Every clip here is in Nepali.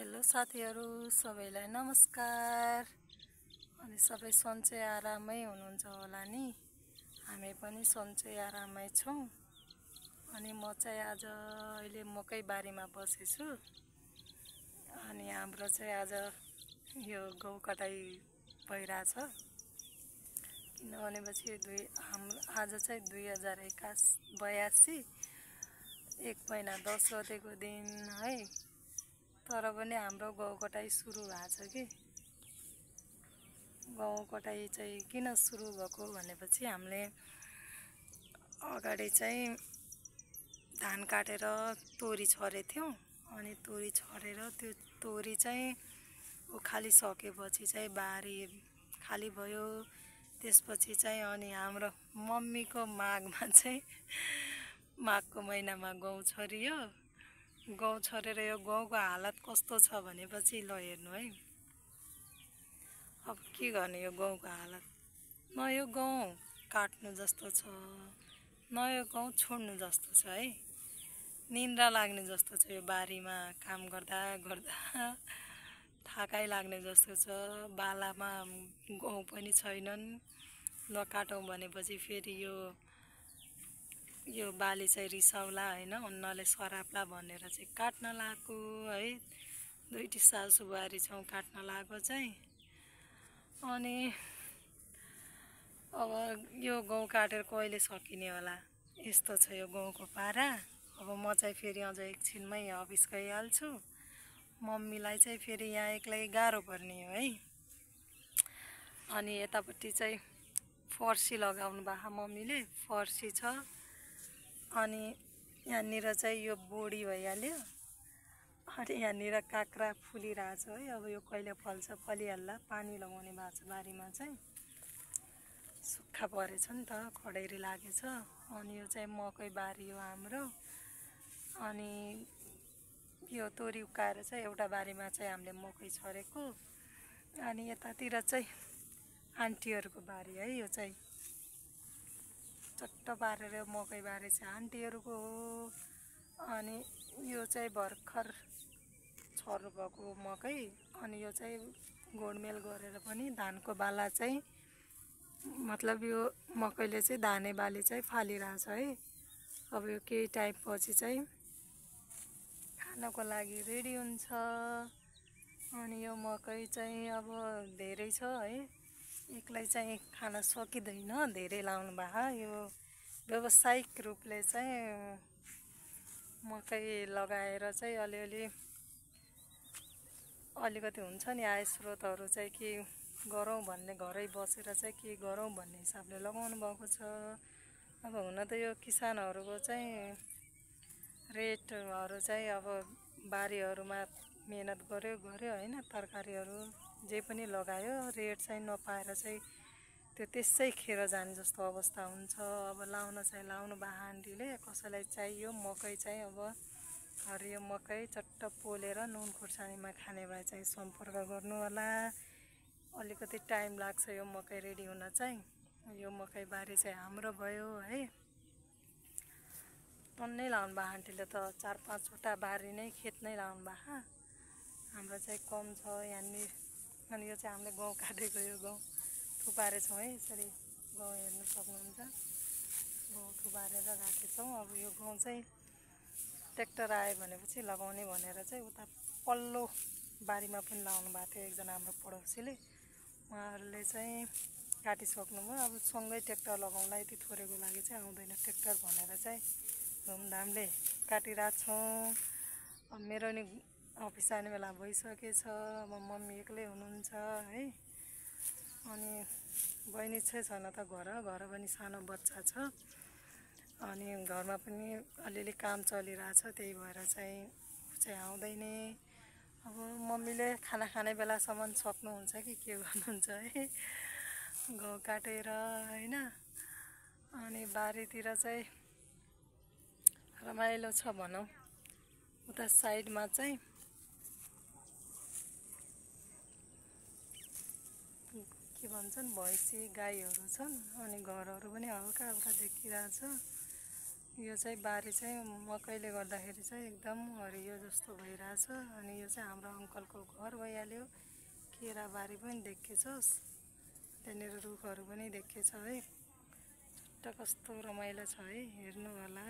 हेलो साथीहरू, सबैलाई नमस्कार। अनि सबै सन्चै आरामै हुनुहुन्छ होला नि। हामी पनि सन्चै आरामै छौँ। अनि म चाहिँ आज अहिले मकै बारीमा बसेछु। अनि हाम्रो चाहिँ आज यो गहुँ कटाइ भइरहेछ। किनभनेपछि आज चाहिँ 2082 1 महिना 10 गतेको दिन है। तर पनि हाम्रो गहुँ कटाइ सुरु भएको छ कि। गहुँ कटाइ चाहिँ किन सुरु भएको भनेपछि हामीले अगाडि चाहिँ धान काटेर तोरी छरेको थियौँ। अनि तोरी छरेर त्यो तोरी चाहिँ उखालिसकेपछि चाहिँ बारी खाली भयो। त्यसपछि चाहिँ अनि हाम्रो मम्मीको मागमा चाहिँ माघको महिनामा गहुँ छरियो। गहुँ छरेर यो गहुँको हालत कस्तो छ भनेपछि ल हेर्नु है। अब के गर्ने यो गहुँको हालत, न यो गहुँ काट्नु जस्तो छ, न यो गहुँ छोड्नु जस्तो छ है। निन्द्रा लाग्ने जस्तो छ यो बारीमा काम गर्दा गर्दा, थाकै लाग्ने जस्तो छ। बालामा गहुँ पनि छैनन्। ल काटौँ भनेपछि फेरि यो बाली चाहिँ रिसाउला होइन, अन्नले सराप्ला भनेर चाहिँ काट्न लागेको है। दुईटी सासु बुहारी छौँ काट्न लागेको चाहिँ। अनि अब यो गहुँ काटेर कहिले सकिने होला, यस्तो छ यो गहुँको पारा। अब म चाहिँ फेरि अझ एकछिनमै अफिस गइहाल्छु। मम्मीलाई चाहिँ फेरि यहाँ एक्लै गाह्रो पर्ने हो है। अनि यतापट्टि चाहिँ फर्सी लगाउनु भएको मम्मीले, फर्सी छ। अनि यहाँनिर चाहिँ यो बोडी भइहाल्यो। अनि यहाँनिर काँक्रा फुलिरहेछ है। अब यो कहिले फल्छ, फलिहाल्ला। पानी लगाउने भएको छ बारीमा चाहिँ, सुक्खा परेछ नि त, खडेरी लागेछ। अनि यो चाहिँ मकै बारी हो हाम्रो। अनि यो तोरी उकाएर चाहिँ एउटा बारीमा चाहिँ हामीले मकै छरेको। अनि यतातिर चाहिँ आन्टीहरूको बारी है। यो चाहिँ चट्ट पारेर मकै बारी चाहिँ आन्टीहरूको हो। अनि यो चाहिँ भर्खर छर्नु भएको मकै। अनि यो चाहिँ गोडमेल गरेर पनि धानको बाला चाहिँ, मतलब यो मकैले चाहिँ धाने बाली चाहिँ फालिरहेछ है। अब यो केही टाइम पछि चाहिँ खानको लागि रेडी हुन्छ। अनि यो मकै चाहिँ अब धेरै छ है, एक्लै चाहिँ खान सकिँदैन, धेरै लाउनु भएको। यो व्यावसायिक रूपले चाहिँ मकै लगाएर चाहिँ अलिकति हुन्छ नि आय स्रोतहरू चाहिँ के गरौँ भन्ने, घरै बसेर चाहिँ के गरौँ भन्ने हिसाबले लगाउनु भएको छ। अब हुन त यो किसानहरूको चाहिँ रेटहरू चाहिँ अब बारीहरूमा मेहनत गर्यो होइन, तरकारीहरू जे पनि लगायो, रेट चाहिँ नपाएर चाहिँ त्यो त्यसै खेर जाने जस्तो अवस्था हुन्छ। अब लाउन चाहिँ लाउनु भएको आन्टीले, कसैलाई चाहियो मकै चाहिँ अब हरियो मकै चट्ट पोलेर नुन खुर्सानीमा खाने भए चाहिँ सम्पर्क गर्नु होला। अलिकति टाइम लाग्छ यो मकै रेडी हुन चाहिँ। यो मकै बारी चाहिँ हाम्रो भयो है। टन्नै लाउनु भएको आन्टीले त, 4-5वटा बारी नै खेत नै लाउनु भएको। हाम्रो चाहिँ कम छ यहाँनिर। अनि यो चाहिँ हामीले गहुँ काटेको, यो गहुँ थुपारेछौँ है। यसरी गहुँ हेर्नु सक्नुहुन्छ, गहुँ थुपारेर राखेछौँ। अब यो गहुँ चाहिँ ट्र्याक्टर आयो भनेपछि लगाउने भनेर चाहिँ उता पल्लो बारीमा पनि लाउनु भएको थियो एकजना हाम्रो पडोसीले। उहाँहरूले चाहिँ काटिसक्नुभयो। अब सँगै ट्र्याक्टर लगाउँला, यति थोरैको लागि चाहिँ आउँदैन ट्र्याक्टर भनेर चाहिँ धुमधामले काटिरहेको छौँ। अब मेरो नि अफिस जाने बेला भइसकेछ। अब मम्मी एक्लै हुनुहुन्छ है। अनि बहिनी चाहिँ छैन त, घर पनि सानो बच्चा छ। अनि घरमा पनि अलिअलि काम चलिरहेछ, त्यही भएर चाहिँ आउँदैन। अब मम्मीले खाना खाने बेलासम्म सक्नुहुन्छ कि के गर्नुहुन्छ है, गहुँ काटेर होइन। अनि बारीतिर चाहिँ रमाइलो छ भनौँ। उता साइडमा चाहिँ के भन्छन्, भैँसी गाईहरू छन्। अनि घरहरू पनि हल्का हल्का देखिरहेछ। यो चाहिँ बारी चाहिँ मकैले गर्दाखेरि चाहिँ एकदम हरियो जस्तो भइरहेछ। अनि यो चाहिँ हाम्रो अङ्कलको घर भइहाल्यो। केराबारी पनि देखेछस्, त्यहाँनिर रुखहरू पनि देखेछ है। चट्ट कस्तो रमाइलो छ है, हेर्नु होला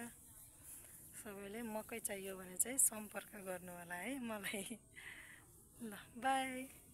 सबैले। मकै चाहियो भने चाहिँ सम्पर्क गर्नु होला है मलाई। ल बाई।